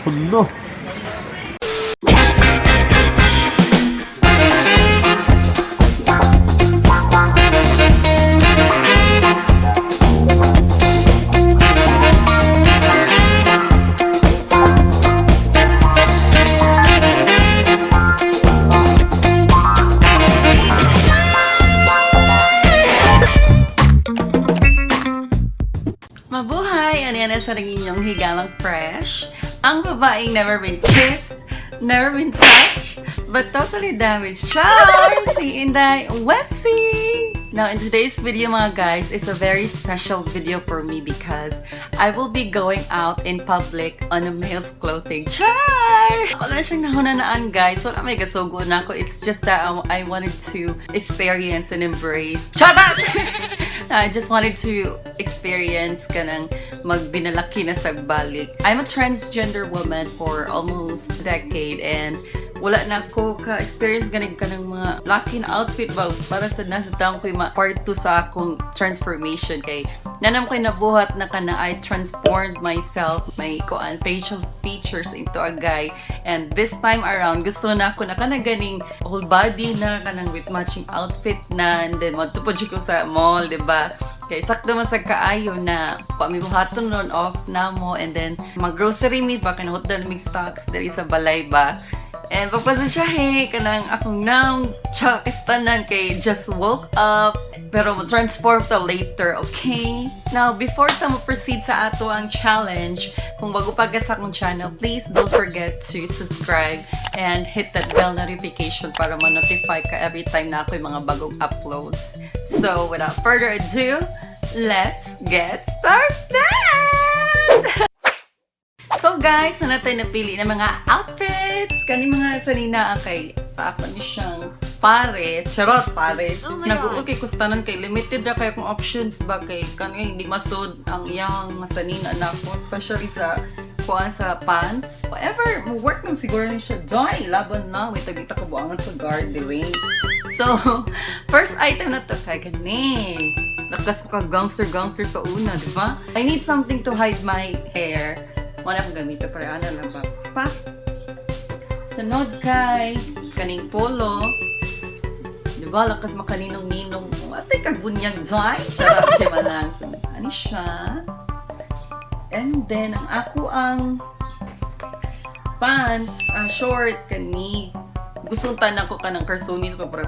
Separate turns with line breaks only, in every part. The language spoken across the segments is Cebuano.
Hello.
Mabuhay! Ano yan sa ring inyong higalang fresh? Ang babaeng never been kissed, never been touched, but totally damaged. Char! Si Inday Wetsi! Now, in today's video, mga guys, is a very special video for me because I will be going out in public on a male's clothing. Char! Wala siyang nahunanaan, guys. Wala may gasugo na ako. It's just that I wanted to experience and embrace. Charot! I just wanted to experience kanang magbinalaki na sa balik. I'm a transgender woman for almost a decade and wala na ako ka-experience ganing kanang mga laki na outfit ba para sa nasa taong ko yung part 2 sa akong transformation kay nanam ko'y nabuhat na kana I transformed myself, my kuan facial features into a guy, and this time around gusto na ako na kana ganing whole body na kanang with matching outfit na, and then madto po jud ko sa mall, di ba? Kay sakto man sa kaayo na pamibuhaton ron off na mo and then mag-grocery mi ba kanang hotdog mig stocks diri sa balay ba. And pagpasensya hey, kanang akong naong tsak tanan kay just woke up. Pero mo transform to later, okay? Now, before ta mo proceed sa ato ang challenge, kung bago pa ka sa akong channel, please don't forget to subscribe and hit that bell notification para ma-notify ka every time na ako'y mga bagong uploads. So, without further ado, let's get started! So guys, na tayo napili ng mga outfits. Kani mga sanina ang kay sa ako ni siyang pares. Charot, pares.
Oh my
Nag-uul
God.
kay kustanan kay limited ra kay akong options ba kay kani hindi masud ang iyang mga sanina na ako, especially sa kuan sa pants. Whatever, mo work naman siguro ni siya. Joy, laban na. Wait, tagita ko buangan sa guard, di So, first item na to kay kani. Lakas mo ka gangster-gangster sa una, di ba? I need something to hide my hair. Wala akong gamito pero ano lang ba? Pa. Sunod kay kaning polo. Di ba? Lakas makaninong-ninong. Atay kag bunyag joy. Charot siya malang. Ano siya? And then, ang ako ang pants, short, kani. Gusto tanan ko kanang karsunis ko pero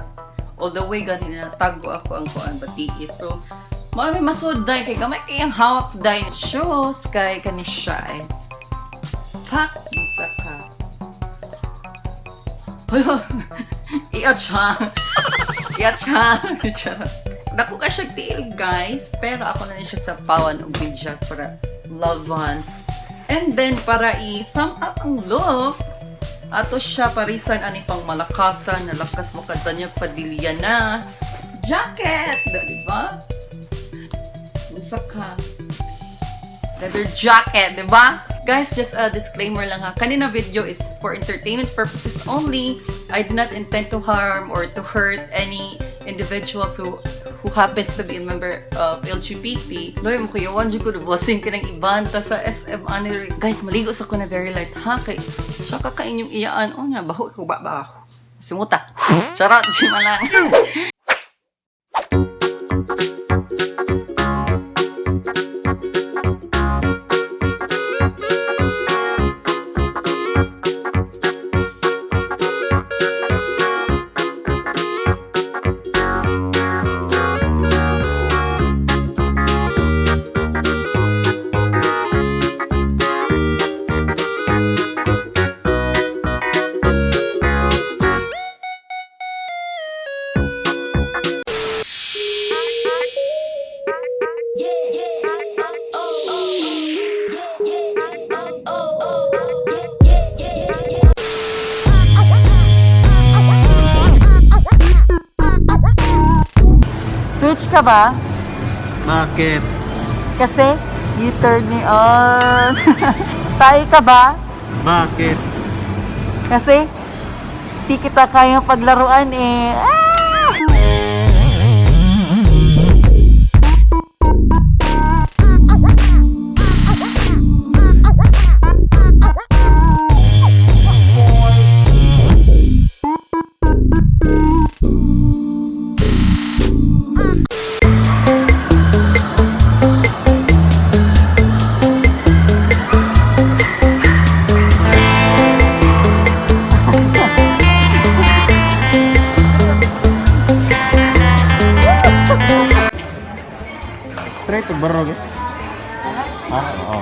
all the way gani na tago ako ang kuan batiis. Pero mao may masud day kay gamay kay ang hawak day shoes kay kani siya eh. Pak sa ka. Hello. Iat siya. Iat siya. Charot. Dako ka siya tiil, guys. Pero ako na ni siya sa pawan og medyas para love one. And then, para i-sum up ang look, ato siya parisan ani pang malakasan, nalakas mo ka niya padilya na jacket, di ba? Unsa ka? Leather jacket, di ba? Guys, just a disclaimer lang ha. Kanina video is for entertainment purposes only. I do not intend to harm or to hurt any individuals who happens to be a member of LGBT. Loy mo kuyawan jud ko blessing ka ng ibanta sa SM ani. Guys, maligo sa ko na very light ha kay siya ka ka inyong iyaan. Oh nya baho ko ba ba. Simuta. Charot, di man lang. Switch ka ba?
Bakit?
Kasi you turn me on. Tayo ka ba?
Bakit?
Kasi di kita kayang paglaruan eh. Ah!
Straight to barog eh. Ah, oo.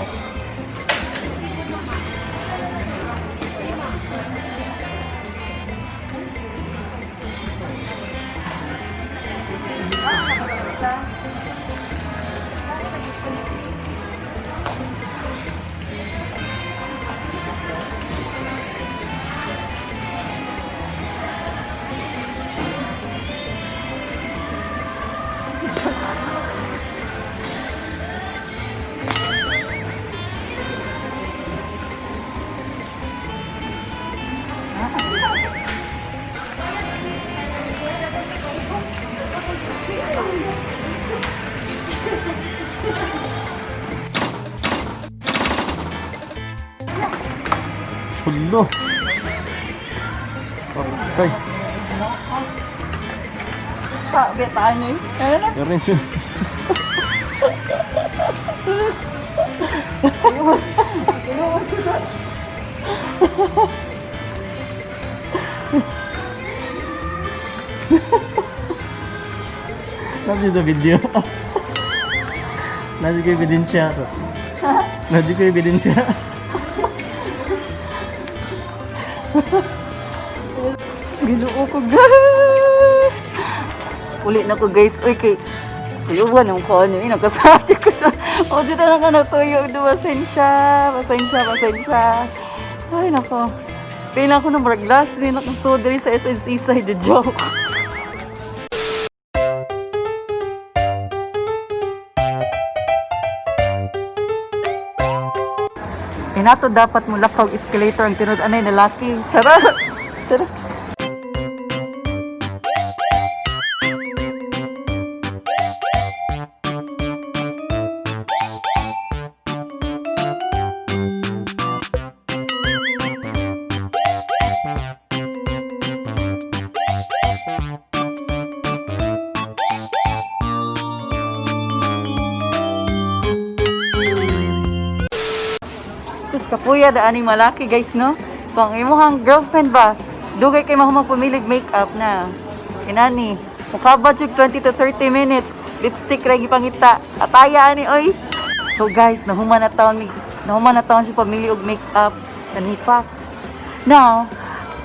Hulo. Okay.
Pa, betaan niyo eh. Ano na?
Meron siya. Nasa sa video. Nasa ko ebidensya ako. Nasa ko ebidensya.
Ginoo ko, guys! Uli na ko, guys. Uy, kay... Tuyuan ang ko ano eh. Nagkasasya ko to. O, dito na ka natuyo. Pasensya. Pasensya, pasensya. Ay, nako. Pila ko ng murag last din akong sodri sa SMC side the joke. Inato dapat mo lakaw escalator ang tinud anay na laki. Charot! Charot! Sus, kapuya da aning malaki guys, no? Kung ang imuhang girlfriend ba, dugay kay mahumang pumilig makeup na. Inani, mukha ba jud 20 to 30 minutes, lipstick ra gipangita. Ataya ani oy. So guys, nahuman na taon nahuman na taon siya pamili og makeup kanipak. Now,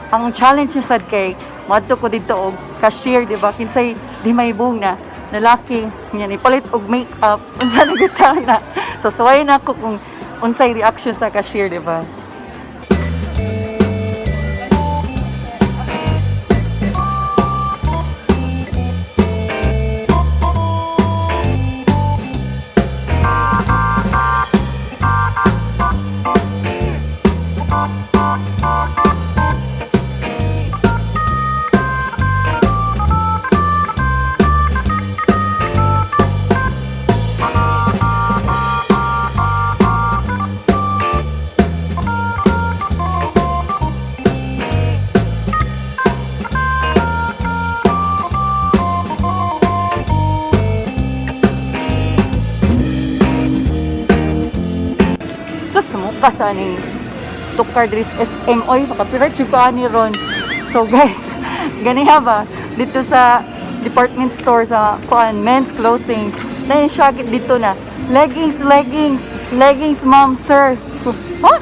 ang challenge niya sad kay madto ko dito og cashier, di ba? Kinsay di may buong na lalaki niya ni palit og makeup unsa na gyud na. So suway na ako kung unsay reaction sa cashier, di ba? Sus, sumuka sa aning tukar diri sa SM. Oy, makapirate yung ani ron. So guys, ganiha ba? Dito sa department store sa kuan men's clothing. Dahil siya dito na. Leggings, leggings, leggings, ma'am, sir. Huh?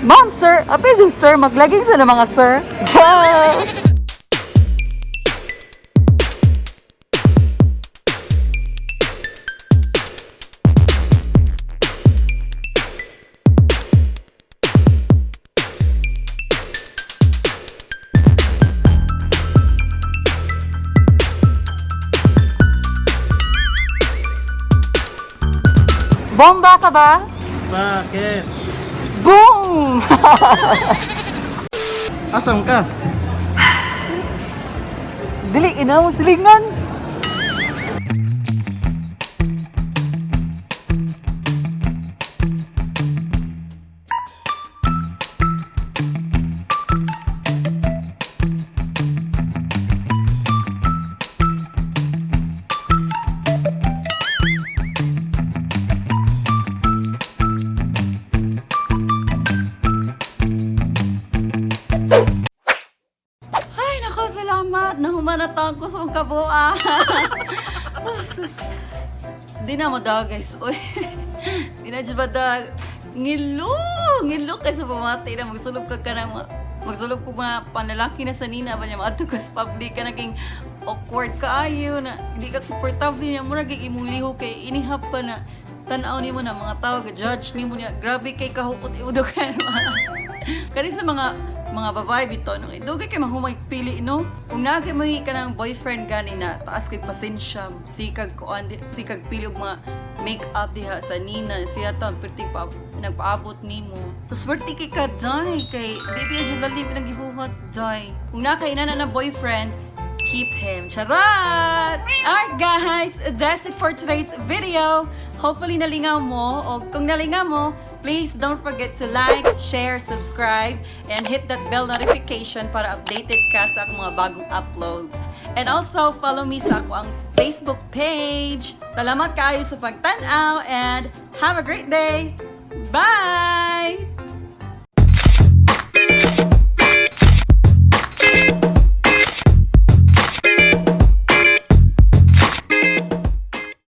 Ma'am, sir? Apay yung sir, mag-leggings na ng mga sir. Joke! Bomba ka ba?
Bakit?
Boom!
Asam ka?
Dili, ina mo silingan. Ay, nako, salamat. Nahumanatang ko sa akong kabuha. Di na mo daw, guys. Uy, di na dyan ba daw? Ngilo! Ngilo kay sa pamati na magsulob ka ka ng mga magsulob ko mga panlalaki na sa nina ba niya maadto ka sa public ka naging awkward kaayo na di ka komportable niya, murag imong lihok kay inihap pa na tan-aw nimo na mga tao ga judge nimo niya. Grabe kay kahukot iudokan. Kani sa mga babae bitaw, no, dugay kay mahumay pili, no? Kung naa mo ka ng boyfriend gani na taas kay pasensya, sikag kuan, sikag pili og mga make-up diha sa nina siya to perti pa nagpaabot nimo. So swerte kay ka day kay di ba siya dali pinaggibuhat day. Kung naa kay inana na boyfriend, keep him. Charot! Alright guys, that's it for today's video. Hopefully nalingaw mo. O kung nalingaw mo, please don't forget to like, share, subscribe, and hit that bell notification para updated ka sa akong mga bagong uploads. And also, follow me sa akoang Facebook page. Salamat kaayo sa pagtanaw and have a great day! Bye!